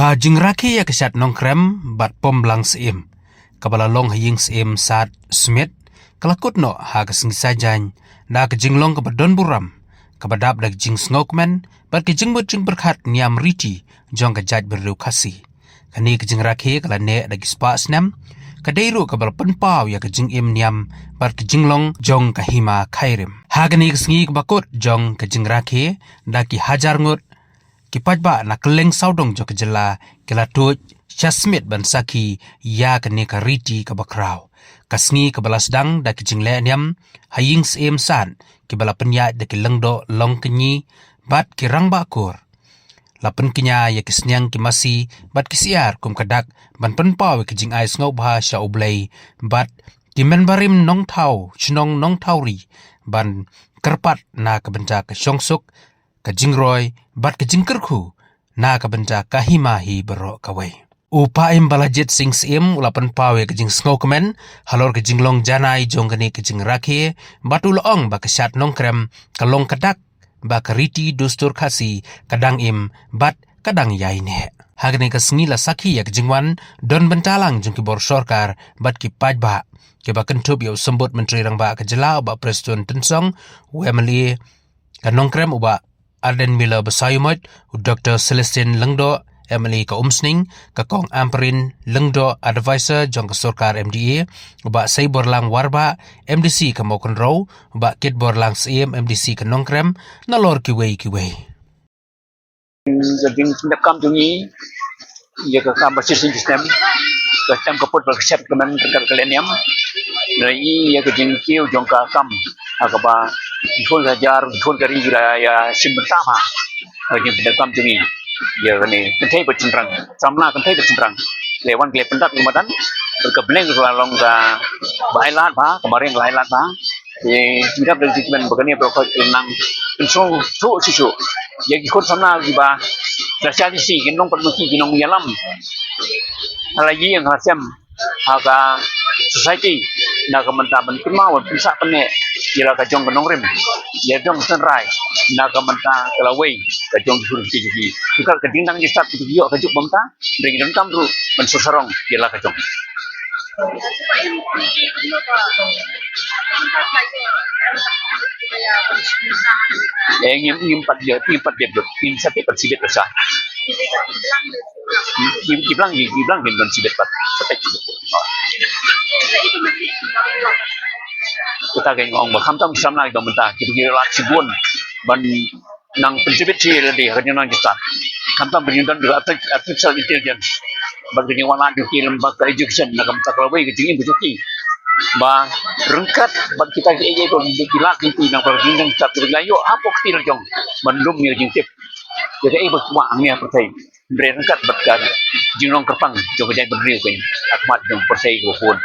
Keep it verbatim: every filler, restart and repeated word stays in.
Ka jingrakhe ïa ka shad Nongkrem bad Pom Blang Syiem, kaba la long ha ïing Syiem Sad Smit, ka la kut noh ha ka sngi Saitjaiñ da ka jinglong kaba don burom, kaba dap da ka jingsngewkmen bad ka jingmut jingpyrkhat niam riti jong ka jaitbynriew Khasi. Kane ka jingrakhe ka la neh da ki spah snem, ka dei ruh kaba la pynpaw ïa ka jingim niam bad ka jinglong jong ka hima Khyrim. Ha kane ka sngi kaba kut jong ka jingrakhe, da ki hajar ngut ki paidbah na kylleng sawdong jong ka jylla ki la tuid sha Smit ban sakhi ïa kane ka riti kaba khraw. Ka sngi kaba la sdang da ki jingleh niam ha ïing Syiem Sad, kiba la pynïaid da ki lyngdoh longkñi bad ki rangbah kur, la pynkñia ïa ki sniang, ki masi bad ki syiar kum ka dak ban pynpaw ïa ki jingai sngewbha sha U Blei bad ki mynbarim Nongthaw, shnong Nongthawri, ban kyrpad na ka bynta ka shongsuk, ka jingroi bad ka jingkyrkhu na ka bynta ka hima hi baroh kawei. U Paiem Balajied Sing Syiem u la pynpaw ïa ka jingsngewkmen halor ka jinglong janai jong kane ka jingrakhe, bad u la ong ba ka shad Nongkrem ka long ka dak ba ka riti dustur Khasi ka dang im bad ka dang ïai neh. Ha kane ka sngi la sakhi ïa ka jingwan don bynta lang jong ki bor sorkar bad ki paidbah, kiba kynthup ïa u Symbud Myntri Rangbah ka jylla u Bah Prestone Tynsong, u M L A ka Nongkrem u Bah Ardent Miller Basaiawmoit, u Doktor Celestine Lyngdoh, M L A ka Umsning, ka Kong Ampareen Lyngdoh, Advisor jong ka sorkar M D A, u Bah Seiborlang Warbah, M D C ka Mawkynrew, u Bah Kitborlang Syiem, M D C ka Nongkrem, nalor kiwei kiwei. Ka jingpyndonkam jong ngi ïa ka kam ba shisien shisnem, ka snem ka put bad ka shet ka myn ryngkat ka lehniam. Ngi ïa ka jingkiew jong ka kam ha kaba ki khun ka jar, ki khun ka ri ki la ïa shim bynta bha. Ka jingpyndonkam jong ngi ïa kane kynthei bad shynrang, samla kynthei bad shynrang, ki la wan ki la pyndap ïa ka madan. Ka bneng ka la long kaba ailad bha, ka mariang ka la ailad bha. Te ngi dap da ka jingkmen ba kane baroh ka nang pynsngewthuh shuh shuh ïa ki khun samla kiba da sha ki shi, ki nongpynmynti, ki nongïalam ha la ïing ha la sem ha ka society, na ka bynta ban kynmaw ban pynsah pynneh ïa la ka jong ka nongrim, ïa la jong ka tynrai, na ka bynta ka lawei ka jong ki khun ki kti. Ki ka ding dang jingstad ki ïoh ka juk ba mynta, hynrei ngi donkam ruh ban sngewsarong ïa la ka jong. Eh, ngim, ngim pat ïa, ngim pat dep lut, ngim sa peit pat shibit pat sa. Ngim, ngim blang, ngim, ngim blang, ngim don shibit pat. Sa peit shibit. Kata ka ong ba khamtam ki samla kiba mynta, kiba ki lad shibun ban nang pynshibit shi lade ha ka jingnang jingstad. Khamtam ba ngi don da ka arti-, artificial intelligence, bad ka jingwan lad jong ki lem bad ka education, na ka bynta ka lawei ka jingim ka jong ki. Ba ryngkat bad kita kiei kiei ba ki lad jong ki nang bad ka jingnang jingstad, kiba ki la ïoh hapoh ka kti la jong ban lum ïa ka jingtip ïa kaei ba kwah hangne ha pyrthei. Hynrei ryngkat bad ka jinglong kyrpang jong ka jaitbynriew, ka ha khmat jong ka pyrthei kaba bun.